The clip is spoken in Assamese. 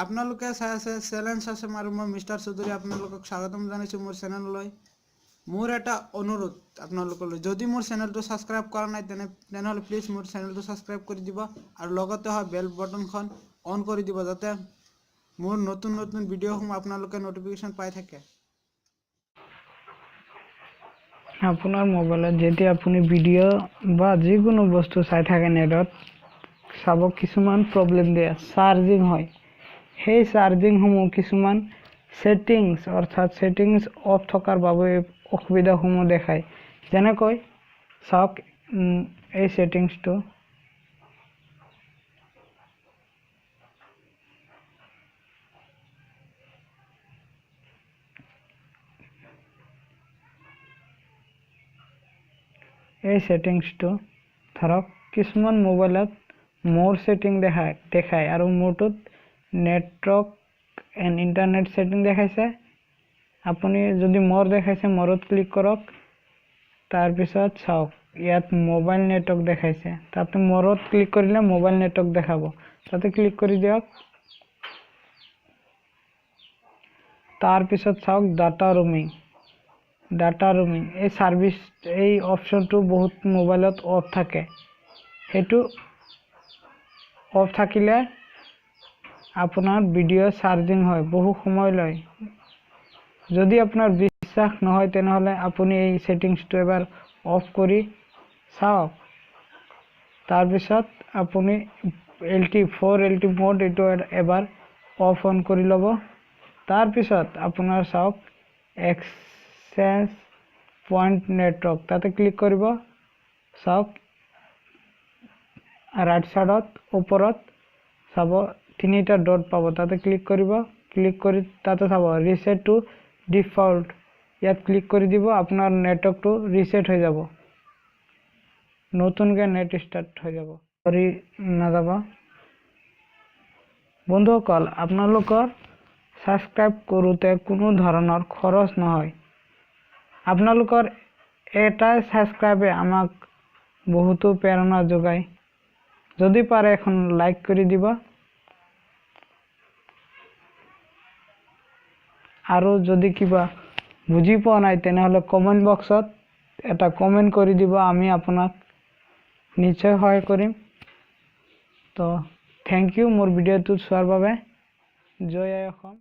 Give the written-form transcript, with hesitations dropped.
আপোনালোকে চাই আছে চেলেঞ্জ আছাম আৰু মই মিষ্টাৰ চৌধুৰী আপোনালোকক স্বাগতম জনাইছোঁ মোৰ চেনেললৈ। মোৰ এটা অনুৰোধ আপোনালোকলৈ, যদি মোৰ চেনেলটো ছাবস্ক্ৰাইব কৰা নাই তেনেহ'লে প্লিজ মোৰ চেনেলটো ছাবস্ক্ৰাইব কৰি দিব আৰু লগতে অহা বেল বটনখন অন কৰি দিব, যাতে মোৰ নতুন নতুন ভিডিঅ'সমূহ আপোনালোকে ন'টিফিকেশ্যন পাই থাকে। আপোনাৰ মোবাইলত যেতিয়া আপুনি ভিডিঅ' বা যিকোনো বস্তু চাই থাকে নেটত, চাব কিছুমান প্ৰব্লেম দিয়ে, চাৰ্জিং হয়। সেই চাৰ্জিংসমূহ কিছুমান ছেটিংছ অৰ্থাৎ ছেটিংছ অফ থকাৰ বাবে অসুবিধাসমূহ দেখায়। যেনেকৈ চাওক, এই ছেটিংছটো ধৰক কিছুমান মোবাইলত মোৰ ছেটিং দেখায় আৰু মোৰটোত নেটৱৰ্ক এণ্ড ইণ্টাৰনেট ছেটিং দেখাইছে। আপুনি যদি মোৰ দেখাইছে, মোৰত ক্লিক কৰক। তাৰপিছত চাওক ইয়াত মোবাইল নেটৱৰ্ক দেখাইছে, তাতে মোৰত ক্লিক কৰিলে মোবাইল নেটৱৰ্ক দেখাব, তাতে ক্লিক কৰি দিয়ক। তাৰপিছত চাওক ডাটা ৰোমিং। ডাটা ৰোমিং এই ছাৰ্ভিচ, এই অপশ্যনটো বহুত মোবাইলত অফ থাকে। সেইটো অফ থাকিলে আপোনাৰ ভিডিঅ' চাৰ্জিং হয়, বহু সময় লয়। যদি আপোনাৰ বিশ্বাস নহয় তেনেহ'লে আপুনি এই ছেটিংছটো এবাৰ অফ কৰি চাওক। তাৰপিছত আপুনি L T four L T mode এইটো এবাৰ অফ অন কৰি ল'ব। তাৰপিছত আপোনাৰ চাওক এক্সেছ পইণ্ট নেটৱৰ্ক, তাতে ক্লিক কৰিব। চাওক ৰাইট ছাইডত ওপৰত চাব তিনিটা ডট পাব, তাতে ক্লিক কৰিব। ক্লিক কৰি তাতে চাব ৰিছেট টু ডিফল্ট, ইয়াত ক্লিক কৰি দিব, আপোনাৰ নেটৱৰ্কটো ৰিছেট হৈ যাব, নতুনকৈ নেট ষ্টাৰ্ট হৈ যাব, কৰি নাযাব। বন্ধুসকল, আপোনালোকৰ ছাবস্ক্ৰাইব কৰোঁতে কোনো ধৰণৰ খৰচ নহয়। আপোনালোকৰ এটাই ছাবস্ক্ৰাইবে আমাক বহুতো প্ৰেৰণা যোগায়। যদি পাৰে এখন লাইক কৰি দিব। আৰু যদি কিবা বুজি পোৱা নাই তেনেহ'লে কমেণ্ট বক্সত এটা কমেণ্ট কৰি দিব, আমি আপোনাক নিশ্চয় সহায় কৰিম। তো thank U মোৰ ভিডিঅ'টো চোৱাৰ বাবে। জয় আই অসম।